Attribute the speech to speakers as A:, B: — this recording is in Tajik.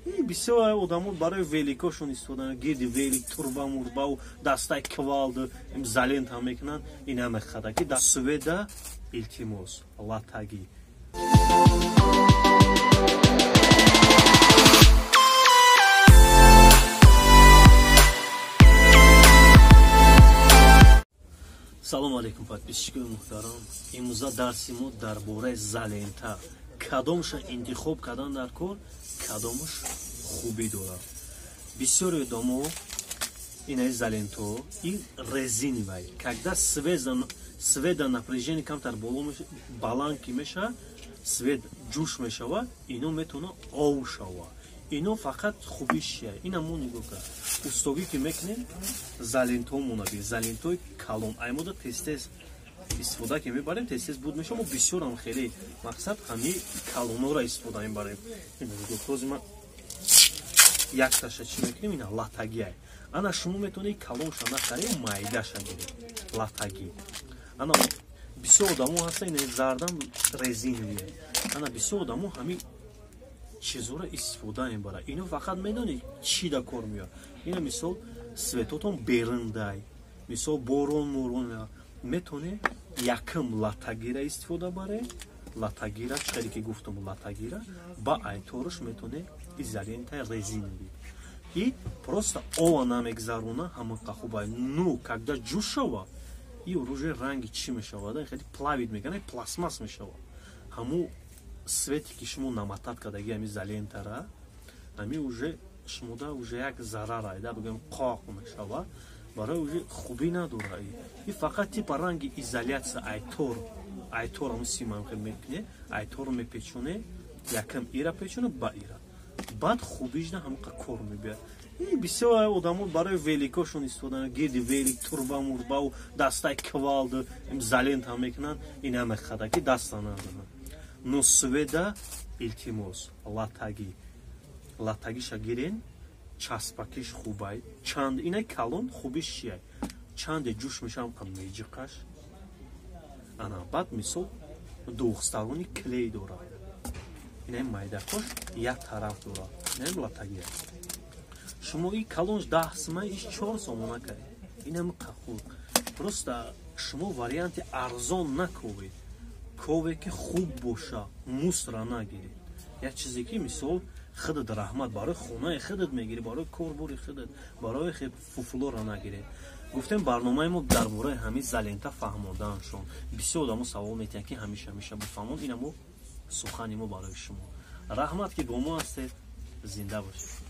A: Бисёр одамо барои великошон истифода, гирди велик турба мурбау дастаи квалду изолента мекунанд. Ина мехада ки дар света, илтимос, латагӣ. Салом алейкум, подписчикои муҳтарам. Имрӯза дарси мо дар бораи изолента. Кадомша интихоб кардан дар кор, кадомаш хубӣ дорад. Бисёри одамо ина изоленто и резиновый. Когда света напряжение камтар боло баланд ки мешавад, свет ҷӯш мешавад, ино метавонад ов шавад. Ино фақат хубиш чия? Ина мо нигоҳ кар. Устогӣ ки мекунем, изолентомона би, изолентои калон. Аймода тез-тез истифода ки мебарем, тез-тез буд мешавад. Мо бисёрам хеле мақсад ҳами калонора истифода мебарем. Ҳозир ман якташа чӣ мекунем? Ина латагиай. Ана шумо метавонед калонша нахаред, майдаша гиред. Латагӣ. Ана бисёр одамо ҳастанд, ина зардам резиновый. Ана бисёр одамо ҳами чизора истифода мебарад. Ино фақат медонед чӣ да кор меояд. Ина мисол светотон берундай, мисол борон мурон метавонед якм латагира истифода баред. Латагира, чӣ ки гуфтам, латагира ба айторш метавонед изолента резиновый. И просто ова намегзаруна, ҳамақа хубай. Ну, когда ҷӯш шава, и уже ранги чӣ мешавад? Хеле плавит мекунад, пластмасс мешавад. Ҳаму свете ки шумо намотать кардаги ҳами изолентара, ҳами уже шумода уже як зарар айда, бигӯем, қоқ мешавад. Барои уже хубӣ надорад. И фақат типа ранги изоляция айтор, айтор ҳамун симам хел мекуне, айтор мепечоне, якам ира печоне, ба ира. Баъд хубиш на ҳамақа кор мебиёяд. Бисёр одамо барои великошон истифода, гирди велик турба мурбау дастаи квалду изолента мекунанд. Ина мехада ки даста назанад. Но света, илтимос, латагӣ. Латагиша гирен, часпакиш хубай. Чанд ина калон хубиш чия? Чанде ҷӯш мешавам қа меҷиқаш. Ана баъд мисол двухсторонний клей дорад. Ина майдакош як тараф дорад. Ина латагия. Шумо и калонш 10 сима, иш 4 сомона кай. Ина хуб. Просто шумо варианти арзон наковед. Кове ки хуб боша, мусра нагиред. Як чизе ки мисол худат раҳмат барои хонаи худат мегирӣ, барои корбори худат, барои фуфлора нагиред. Гуфтем, барномаи мо дар бораи ҳамин изолента фаҳмоданшон. Бисёр одамо савол метиҳанд, ки ҳамеша ҳамеша бифаҳмон. Ина мо сухани мо барои шумо. Раҳмат, ки бо мо ҳастед. Зинда бошед.